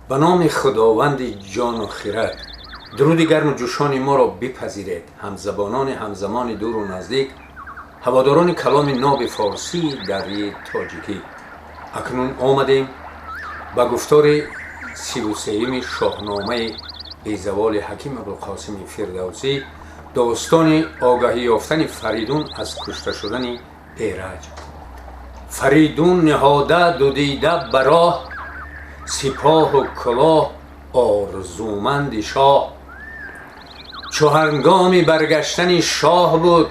Ба номи Худованди ҷону хирад, дуруди гарму ҷӯшони моро бипазиред, ҳамзабонони ҳамзамони дуру наздик, ҳаводорони каломи ноби форсии дарии тоҷикӣ. Акнун омадем ба гуфтори 33-юми Шоҳномаи безаволи Ҳаким Абулқосими Фирдавсӣ, достони огаҳӣ ёфтани Фаридун аз кушта шудани Эраҷ. Фаридун ниҳода ду дида ба роҳ, сипоҳу кулоҳ орзуманди шоҳ. Чу ҳангоми баргаштани шоҳ буд,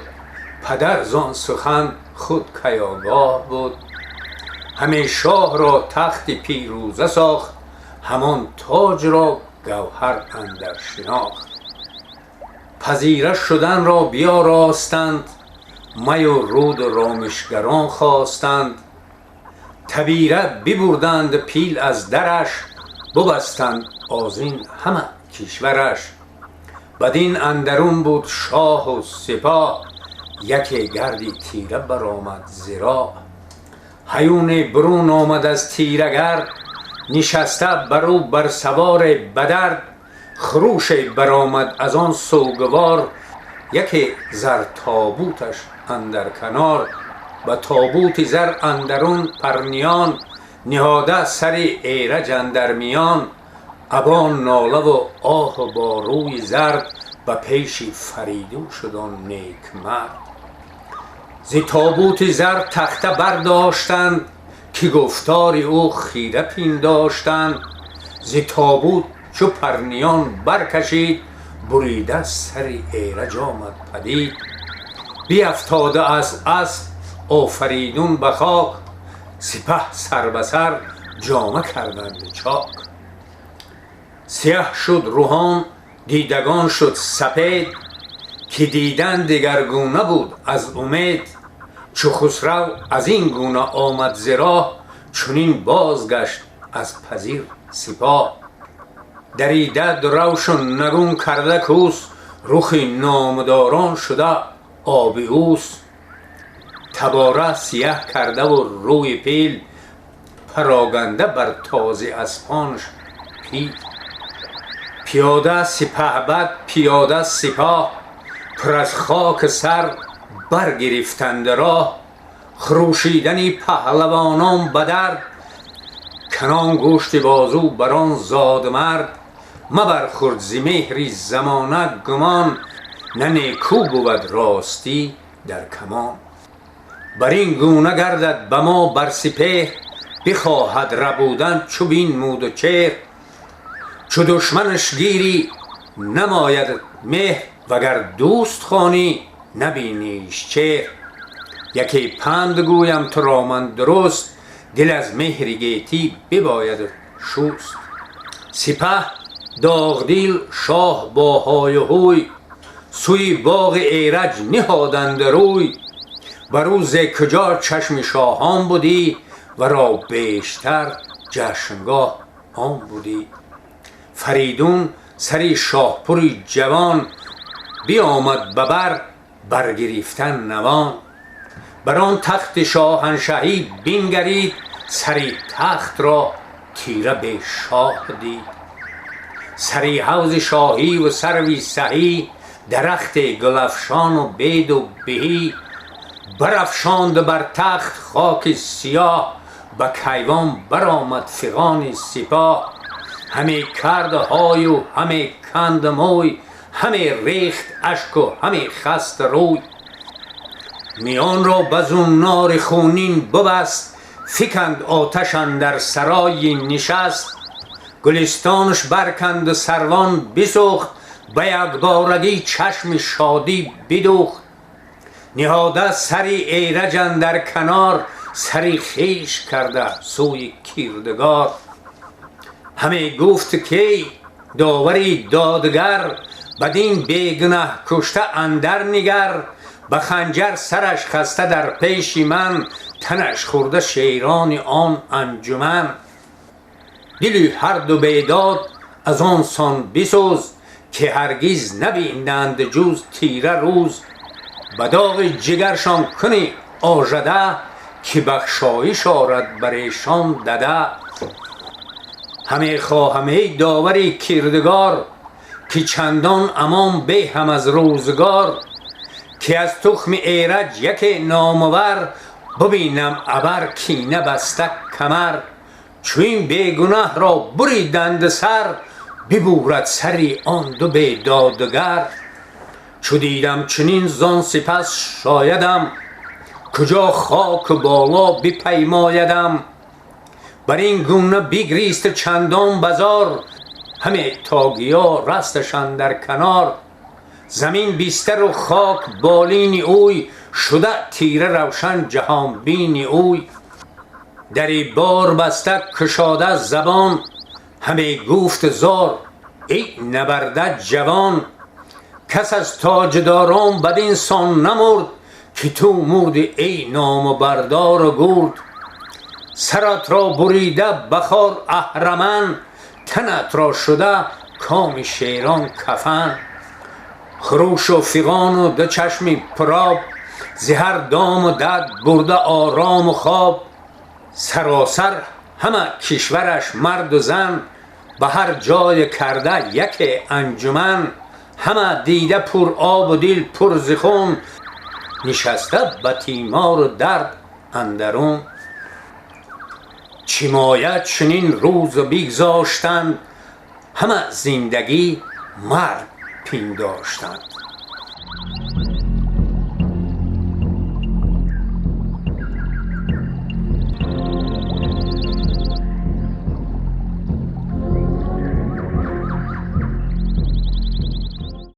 падар зон сухан худ кай огоҳ буд. Ҳаме шоҳро тахти пирӯза сохт, ҳамон тоҷро гавҳар андар шинохт. Пазира шуданро биёростанд, маю руду ромишгарон хостанд. Табира бибурданд пил аз дараш, бубастанд озин ҳама кишвараш. Бадин андарун буд шоҳу сипоҳ, яке гарди тира баромад зи роҳ. Ҳаюне бурун омад аз тирагард, нишаста бар ӯ бар саворе бадард. Хурӯше баромад аз он сӯгвор, яке зар тобуташ андар канор. Ба тобути зар андарун парниён, ниҳода сари Эраҷ андар миён. Або нолаву оҳу бо рӯи зард, ба пеши Фаридун шуд он некмард. Зи тобути зар тахта бардоштанд, ки гуфтори ӯ хира пиндоштанд. Зи тобут чу парниён баркашид, бурида сари Эраҷ омад падид. Биафтода аз асп Офаридун ба хок, сипаҳ сар ба сар ҷома карданд чок. Сиёҳ шуд руҳон, дидагон шуд сапед, ки дидан дигаргуна буд аз умед. Чу Хусрав аз ин гуна омад зи роҳ, чунин бозгашт аз пазир сипоҳ. Дарида дуравшу нагун карда кӯс, рухи номдорон шуда оби ӯс. Табора сиёҳ кардаву рӯи пил, пароганда бар този аспонаш пил. Пиёда сипаҳбад, пиёда сипоҳ, пур аз хок сар баргирифтанд роҳ. Хурӯшидани паҳлавонон ба дард, канон гӯшти бозу бар он зодмард. Мабар хурд зи меҳри замона гумон, на некӯ бувад ростӣ дар камон. Бар ин гуна гардад ба мо бар сипеҳр, бихоҳад рабудан чу бинмуду чеҳр. Чу душманаш гирӣ, намояд меҳр, вагар дӯст хонӣ, набиниш чеҳр. Яке панд гӯям туро ман дуруст, дил аз меҳри гетӣ бибояд шуст. Сипаҳ доғдил, шоҳ бо ҳою ҳуй, сӯи боғи Эраҷ ниҳоданд рӯй. Ба рӯзе куҷо чашми шоҳон будӣ, варо бештар ҷашнгоҳ он будӣ. Фаридун сари шоҳпури ҷавон, биомад ба бар баргирифтан навон. Бар он тахти шоҳаншаҳӣ бингарид, сари тахтро тира бе шоҳ дид. Сари ҳавзи шоҳиву сарви саҳӣ, дарахте гулафшону беду биҳӣ. Барафшонд бар тахт хоки сиёҳ, ба кайвон баромад фиғони сипоҳ. Ҳаме кард ҳою ҳаме канд мӯй, ҳаме рехт ашку ҳаме хаст рӯй. Миёнро ба зуннори хунин бубаст, фиканд оташ андар сарои нишаст. Гулистонаш барканду сарвон бисӯхт, ба якборагӣ чашми шодӣ бидӯхт. Ниҳода сари Эраҷ андар канор, сари хеш карда сӯи кирдигор. Ҳаме гуфт кей довари додгар, бадин бегунаҳ кушта андар нигар. Ба ханҷар сараш хаста дар пеши ман, танаш хӯрда шерони он анҷуман. Дили ҳарду бедод аз он сон бисӯз, ки ҳаргиз набинанд ҷуз тира рӯз. Ба доғи ҷигаршон кунӣ ожада, ки бахшоиш орад бар эшон дада. Ҳаме хоҳам, эй довари кирдигор, ки чандон амон беҳам аз рӯзгор, ки аз тухми Эраҷ яке номавар бибинам абар кина баста камар. Чу ин бегунаҳ ро буриданд сар, бибурад сари он ду бедодгар. Чу дидам чунин, зон сипас шоядам, куҷо хоку боло бипаймоядам. Бар ин гуна бигрист чандон базор, ҳаме то гиё расташ андар канор. Замин бистару хок болини ӯй, шуда тира равшан ҷаҳонбини ӯй. Дари бор баста, кушода забон, ҳаме гуфт зор: «Эй набарда ҷавон, кас аз тоҷдорон бадин сон намурд, ки ту мурди, эй номабардору гурд. Саратро бурида ба хор аҳраман, танатро шуда коми шерон кафан. Хурушу фиғону ду чашми пуроб, зи ҳар дому дад бурда орому хоб. Саросар ҳама кишвараш марду зан, ба ҳар ҷое карда яке анҷуман. Ҳама дида пур обу дил пур зи хун, нишаста ба тимору дард андарун. Чӣ мояд чунин рӯзу бигзоштанд, ҳама зиндагӣ марг пиндоштанд».